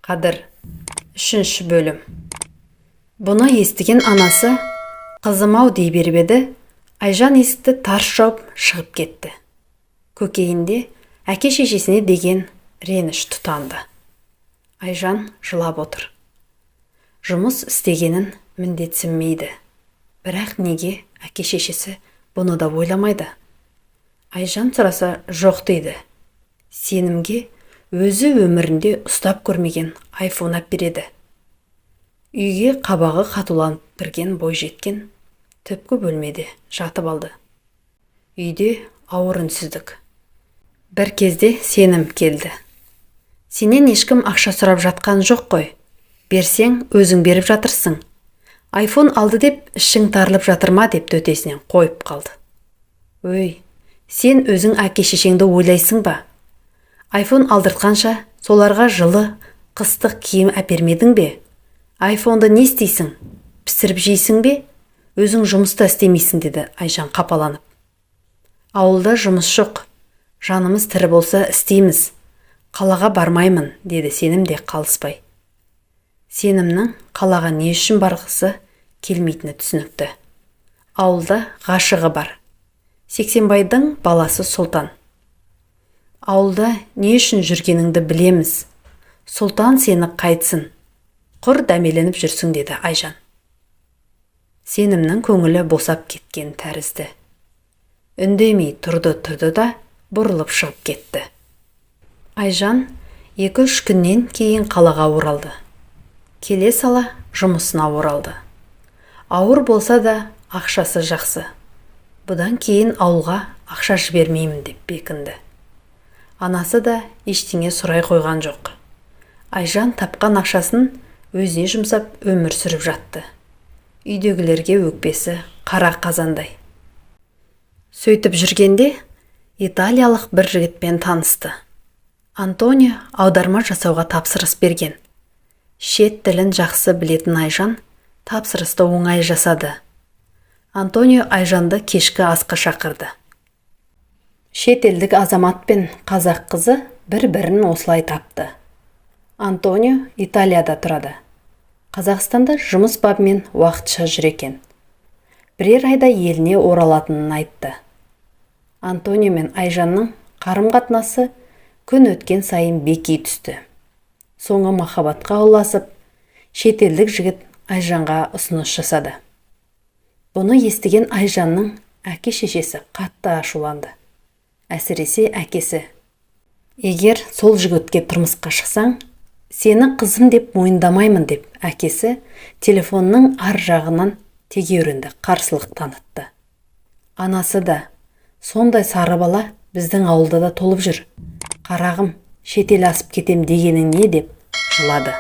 Қадір. Үшінші бөлім. Бұны естіген анасы «Қызым-ау» дей беріп еді, Айжан есікті тарс жауып шығып кетті. Көкейінде әке-шешесіне деген реніш тұтанды. Айжан жылап отыр. Жұмыс істегенін міндетсінмейді. Бірақ неге әке-шешесі бұны да ойламайды? Айжан сұраса, жоқ дейді. Сенімге өзі өмірінде ұстап көрмеген айфон әпереді. Үйге қабағы қатуланып кірген бойжеткен түпкі бөлмеде жатып алды. Үйде ауыр үнсіздік. Бір кезде Сенім келді. «Сенен ешкім ақша сұрап жатқан жоқ қой. Берсең, өзің беріп жатырсың. Айфон алды деп ішің тарылып жатыр ма?» деп төтесінен қойып қалды. «Өй, сен өзің әке-шешеңді ойлайсың ба? Айфон алдыртқанша, соларға жылы қыстық киім әпермедің бе? Айфонды не істейсің? Пісіріп жейсің бе? Өзің жұмыста істемейсің», – деді Айжан қапаланып. «Ауылда жұмыс жоқ. Жанымыз тірі болса, істейміз. Қалаға бармаймын», – деді Сенім де қалыспай. Сенімнің қалаға не үшін барғысы келмейтіні түсінікті. Ауылда ғашығы бар. Сексенбайдың баласы Сұлтан. «Ауылда не үшін жүргеніңді білеміз. Сұлтан сені қайтсын? Құр дәмеленіп жүрсің», – деді Айжан. Сенімнің көңілі босап кеткен тәрізді. Үндемей тұрды-тұрды да, бұрылып шығып кетті. Айжан 2-3 күннен кейін қалаға оралды. Келе сала жұмысына оралды. Ауыр болса да, ақшасы жақсы. Бұдан кейін ауылға ақша жібермеймін деп бекінді. Анасы да ештеңе сұрай қойған жоқ. Айжан тапқан ақшасын өзіне жұмсап, өмір сүріп жатты. Үйдегілерге өкпесі қара қазандай. Сөйтіп жүргенде италиялық бір жігітпен танысты. Антонио аударма жасауға тапсырыс берген. Шет тілін жақсы білетін Айжан тапсырысты оңай жасады. Антонио Айжанды кешкі асқа шақырды. Шетелдік азамат пен қазақ қызы бір-бірін осылай тапты. Антонио Италияда тұрады. Қазақстанда жұмыс бабымен уақытша жүр екен. Бірер айда еліне оралатынын айтты. Антонио мен Айжанның қарым-қатынасы күн өткен сайын беки түсті. Соңы махаббатқа ұласып, шетелдік жігіт Айжанға ұсыныс жасады. Бұны естіген Айжанның әке-шешесі қатты ашуланды. Әсіресе әкесі. «Егер сол жігітке тұрмысқа шықсаң, сені қызым деп мойындамаймын», – деп әкесі телефонның ар жағынан тегеурінді қарсылық танытты. Анасы да: «Сондай сары бала біздің ауылда да толып жүр. Қарағым, шетел асып кетем дегенің не?» деп жылады.